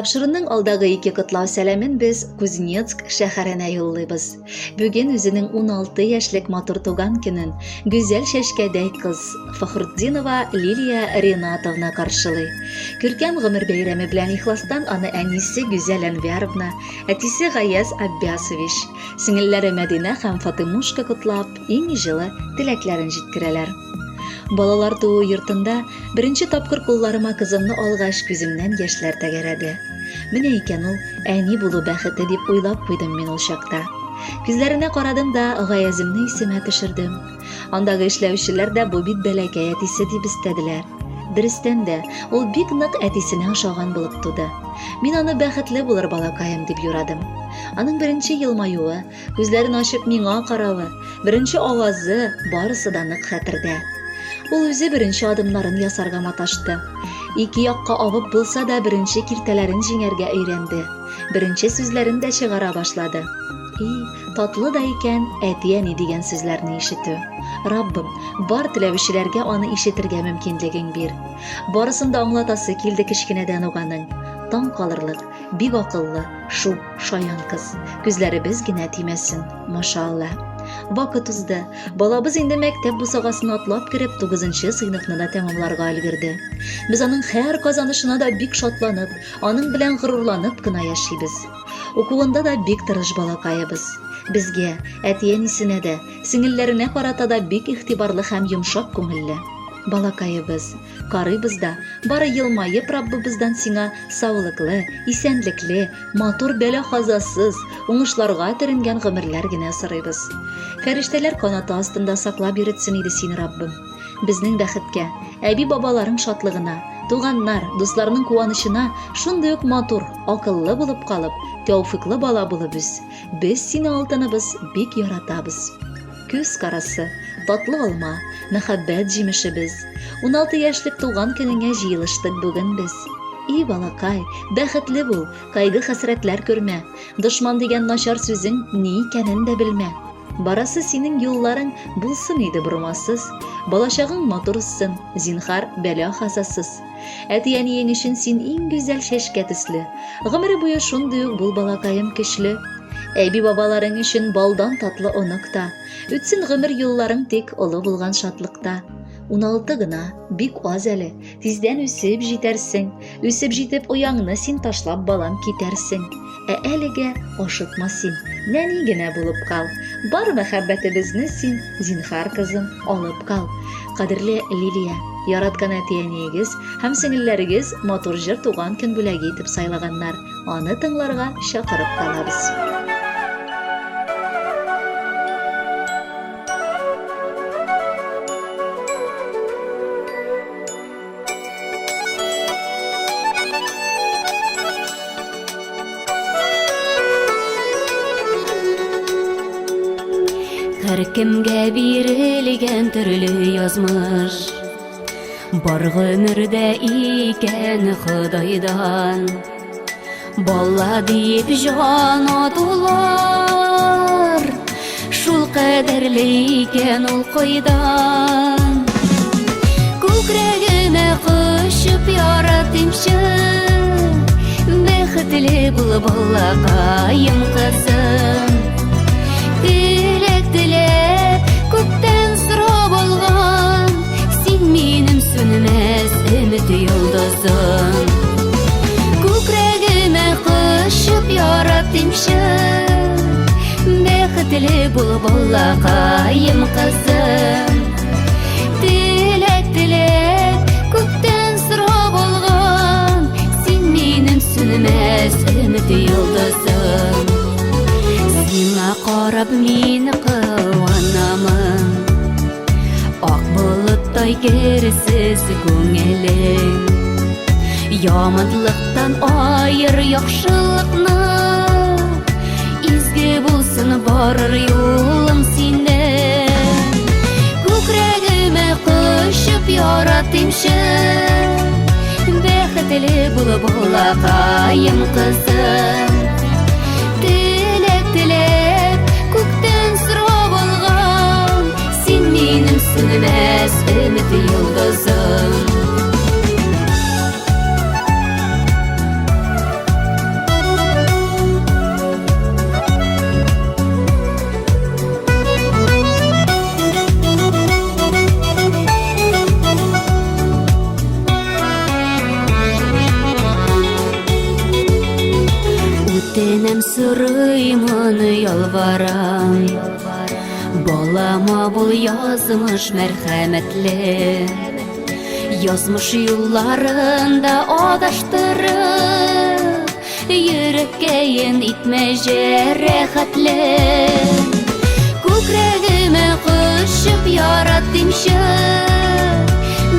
Тапшыруның алдагы ике котлау сәламен без Кузнецк шәһәренә юллыйбыз. Бүген үзенең 16 яшьлек матур туган көнен гүзәл чәчкәдәй кыз Фахрутдинова Лилия Ринатовна каршылый. Күркәм гомер бәйрәме белән ихластан аны әнисе Гүзәл Әнвәровна, әтисе Гаяз Аббясович, сеңелләре Мәдинә һәм Фатыймушка котлап, иң җылы теләкләрен җиткерәләр. Балалар туу йортында беренче тапкыр кулларыма кызымны алгач, күземнән яшьләр тәгәрәде. Менә икән ул әни булу бәхете дип уйлап куйдым мин ул чакта. Күзләренә карадым да Гаяземне исемә төшердем. Андагы эшләүчеләр дә бу бит бәләкәй әтисе дип өстәделәр. Дөрестән дә, ул бик нык әтисенә ошаган булып туды. Мин аны бәхетле булыр балакаем дип юрадым. Аның беренче елмаюы, Күзләрен ачып миңа каравы, беренче авазы, барысы да нык хәтердә. Ул үзе беренче адымнарын ясарга маташты. Ике якка авып булса да беренче киртәләрен җиңәргә өйрәнде. Беренче сүзләрен дә чыгара башлады. И, татлы да икән әти-әни дигән сүзләрне ишетү. Раббым, бар теләүчеләргә аны ишетергә мөмкинлегең бир. Барысын да аңлатасы килде кечкенәдән үк аның. Таң калырлык, бик акыллы, шук, Шаян кыз. Күзләребез генә тимәсен, машалла. Вакыт узды. Балабыз инде мәктәп бусагасын атлап кереп, 9 сыйныфны да тәмамларга өлгерде. Без аның һәр казанышына да бик шатланып, аның белән горурланып кына яшибез. Укуында да бик тырыш балакаебыз. Безгә, әти-әнисенә дә, сеңелләренә карата да бик игътибарлы һәм йомшак күңелле. Балакаебыз, Карыйбыз да, бары елмаеп Раббыбыздан сиңа саулыклы, исәнлекле, матур бәла-казасыз, уңышларга төренгән гомерләр генә сорыйбыз. Фәрештәләр канаты астында саклап йөретсен иде сине Раббым. Безнең бәхеткә, әби-бабаларың шатлыгына, туганнар, дусларның куанычына шундый ук матур, акыллы булып калып, тәүфыйклы бала булып үс. Без сине, алтыныбыз, бик яратабыз. Күз карасы, татлы алма, мәхәббәт җимешебез. 16 яшьлек туган көнеңә җыелыштык бүген без. И балакай, бәхетле бул, кайгы-хәсрәтләр күрмә. Дошман дигән начар сүзең ни икәнен дә белмә. Барасы синең юлларың булсын иде бормасыз. Балачагың матур узсын, зинхар, бәла-хазасыз. Әти-әниең өчен син иң гүзәл чәчкә төсле. Гомере буе шундый ук бул, балакаем, көчле. Әби-бабаларың өчен балдан татлы онык та. Үтсен гомер юлларың тик олы булган шатлыкта. 16 гына, бик аз әле, тиздән үсеп җитәрсең. Үсеп җитеп ояңны син ташлап балам китәрсең. Ә әлегә ашыкма син, нәни генә булып кал. Бар мәхәббәтебезне син, зинхар кызым, алып кал. Кадерле Лилия, яраткан әти-әниегез һәм сеңелләрегез матур җыр туган көн бүләге итеп сайлаганнар. Аны тыңларга чакырып калабыз. Һәркемгә бирелгән төрле язмыш Бар гомердә икән Ходайдан Бала диеп җан атулар Шул кадәрле икән ул кайдан Күкрәгемә кочып яратыймчы Бәхетле бул балакаем кызым Теләк теләп күктән сорап алган Син минем сүнмәс өмет йолдызым Күкрәгемә кочып яратыймчы Бәхетле бул балакаем кызым Теләк теләп күктән сорап алган Син минем сүнмәс өмет йолдызым Сиңа карап мин куанамын Ак болыттай керсез күңелең Яманлыктан аер яхшылыкны Изге булсын барыр юлың синең Күкрәгемә кочып яратыймчы Бәхетле бул балакаем кызым Теләк теләп күктән сорап алган Син минем сүнмәс өмет йолдызым. Үтенәм, сорыймын, ялварам. Балама бул язмыш мәрхәмәтле. Язмыш юлларында адаштырып, йөрәккәен итмә җәрәхәтле. Күкрәгемә кочып яратыймчы,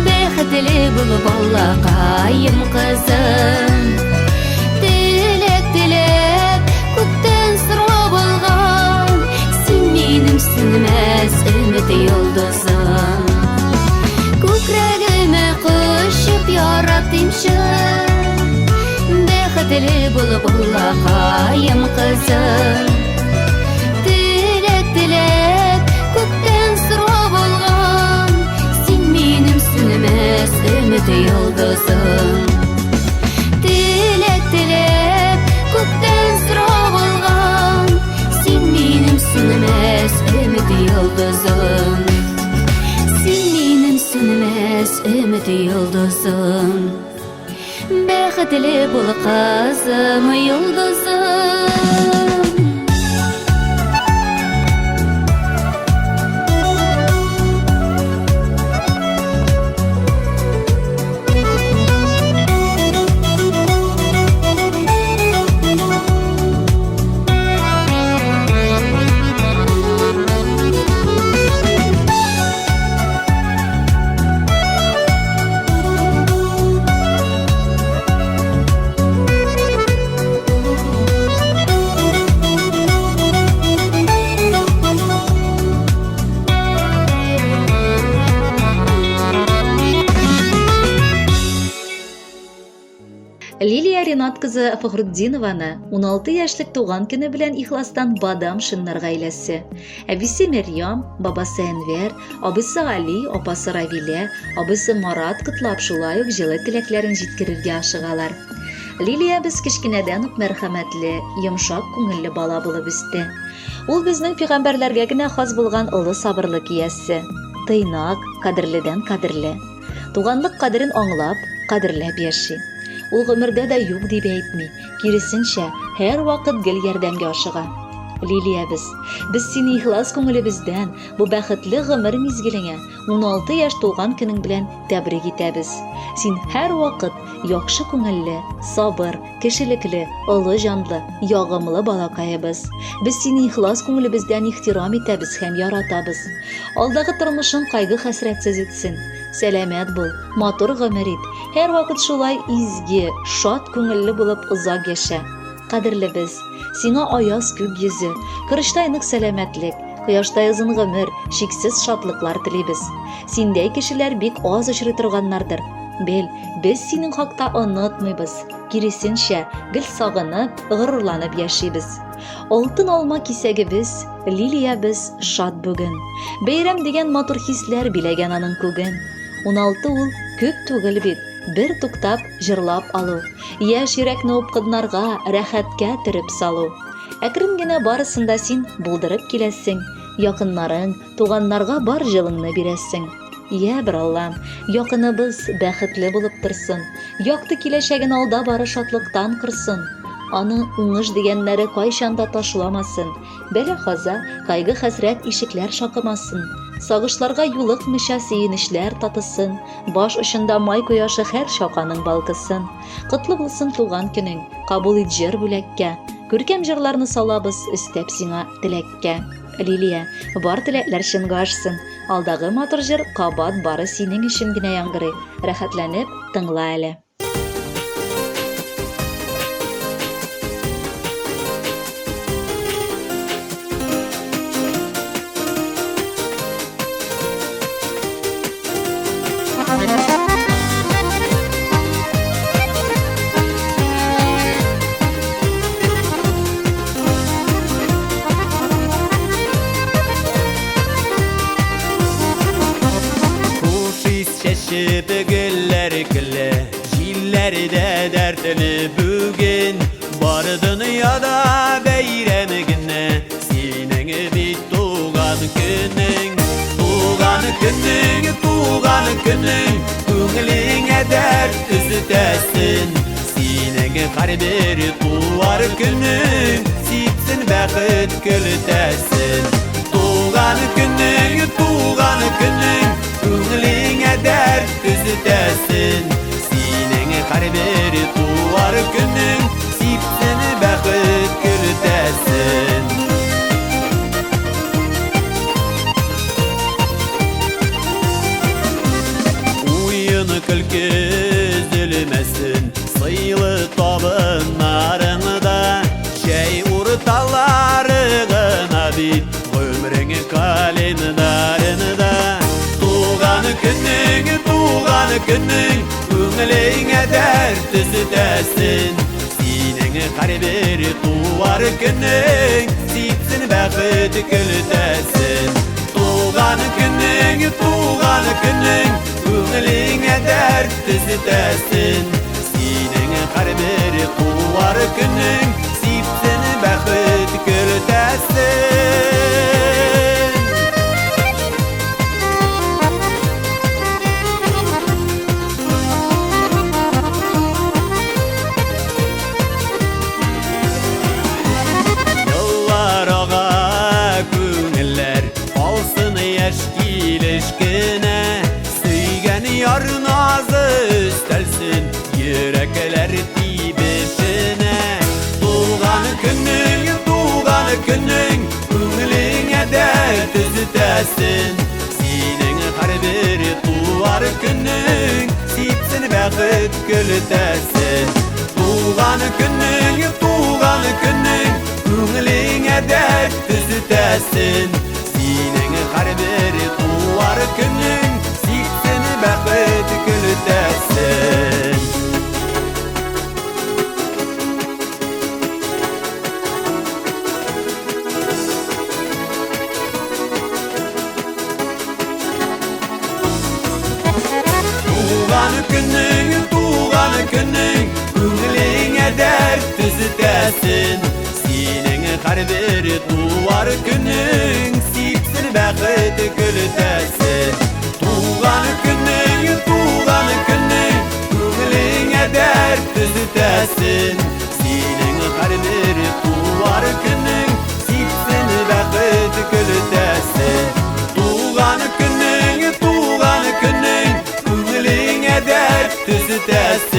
Бәхетле бул, балакаем, кызым. Теләк теләп, күктән сорап алган, Син минем сүнмәс өмет йолдызым. Күкрәгемә кочып яратыймчы, Бәхетле бул, балакаем, кызым. Теләк теләп, күктән сорап алган, Син минем сүнмәс өмет йолдызым. Теләк теләп, күктән сорап алган, Син минем сүнмәс өмет йолдызым. Син минем сүнмәс өмет йолдызым. Бәхетле бул, кызым, йолдызым. Лилия Ринат кызы Фахрутдинованы 16 яшьлек туган көне белән ихластан Бадамшиннар гаиләсе, әбисе Мәрьям, бабасы Әнвәр, абыйсы Гали, апасы Равилә, абыйсы Марат котлап шулай ук җылы теләкләрен җиткерергә ашыгалар. Лилия без кечкенәдән үк мәрхәмәтле, йомшак күңелле бала булып үсте. Ул безнең пигамбәрләргә генә хас булган олы сабырлык иясе, тыйнак, кадерледән кадерле. Туганлык кадерен аңлап, кадерләп яши. Ул гомердә дә юк дип әйтми, киресенчә, һәрвакыт гел ярдәмгә ашыга. Лилиябез, без сине ихлас күңелебездән бу бәхетле гомер мизгелеңә, 16 яшь тулган көнең белән тәбрик итәбез. Син һәрвакыт яхшы күңелле, сабыр, кешелекле, олы җанлы, ягымлы балакаебыз. Без сине ихлас күңелебездән ихтирам итәбез һәм яратабыз. Алдагы тормышың кайгы-хәсрәтсез үтсен. Сәламәт бул, матур гомер ит. Һәрвакыт шулай изге, шат күңелле булып озак яшә. Кадерлебез, сиңа аяз күк йөзе, корычтай нык сәламәтлек, кояштай озын гомер, чиксез шатлыклар телибез. Синдәй кешеләр бик аз очрый торганнардыр. Бел, без синең хакта онытмыйбыз. Киресенчә, гел сагынып, горурланып яшибез. Алтын алма кисәгебез, Лилиябез шат бүген. Бәйрәм дигән матур хисләр биләгән аның күген. 16 ул күп түгел бит, бер туктап, җырлап алу. Яшь йөрәкне упкыннарга, рәхәткә төреп салу. Әкрен генә барысын да син булдырып киләсең. Якыннарың, туганнарга бар җылыңны бирәсең. Йә, бер Аллам, якыныбыз бәхетле булып торсын, якты киләчәген алда бары шатлыктан корсын. Аны уңыш дигәннәре кайчан да ташламасын, бәла-каза, кайгы-хәсрәт ишекләр шакымасын, сагышларга юлыкмыйча сөенечләр татысын, баш очында май кояшы һәр чак аның балкысын. Котлы булсын туган көнең, кабул ит җыр бүләккә. Күркәм җырларны салабыз, өстәп сиңа теләккә. Лилия, бар теләкләр чынга ашсын. Алдагы матур җыр кабат бары синең өчен генә яңгырый. Рәхәтләнеп тыңла әле. Хуш ис чәчеп гөлләр көлә, Җилләр дә дәртле бүген. Бар дөньяда бәйрәм генә, Синең бит туган көнең. Туган көнең, туган көнең, Күңелеңә дәрт өзетәсен. Синең һәрбер туар көнең сипсен бәхет көлтәсен. Туган көнең, туган көнең күңелеңә дәрт төзетәсен. Синең һәрбер туар көнең сипсен бәхет көлтәсен. Уен көлке өзелмәсен, сыйлы табыннарыңда, чәй урталары гына бит гомерең календарында. Туган көнең, туган көнең күңелеңә дәрт төзетәсен. Синең һәрбер туар көнең сипсен бәхет көлтәсен. Туган көнең, туган көнең күңелеңә дәрт төзетәсен. Синең һәрбер туар көнең сипсен бәхет көлтәсен. Еллар ага, күңелләр калсын яшь килеш кенә. Сөйгән яр назы өстәлсен йөрәкләр тибешенә. Туган көнең, туган көнең күңелеңә дәрт өзетәсен. Синең һәрбер туар көнең сипсен бәхет көлтәсен. Туган көнең, туган көнең күңелеңә дәрт төзетәсен. Синең һәрбер туар көнең сипсен бәхет көлтәсен. Туган көнең, туган көнең күңелеңә дәрт төзетәсен. Синең һәрбер туар көнең сипсен бәхет көлтәсен. Туган көнең, туган көнең күңелеңә дәрт төзетәсен. Синең һәрбер туар көнең сипсен бәхет көлтәсен. Туган көнең, туган көнең күңелеңә дәрт төзетәсен.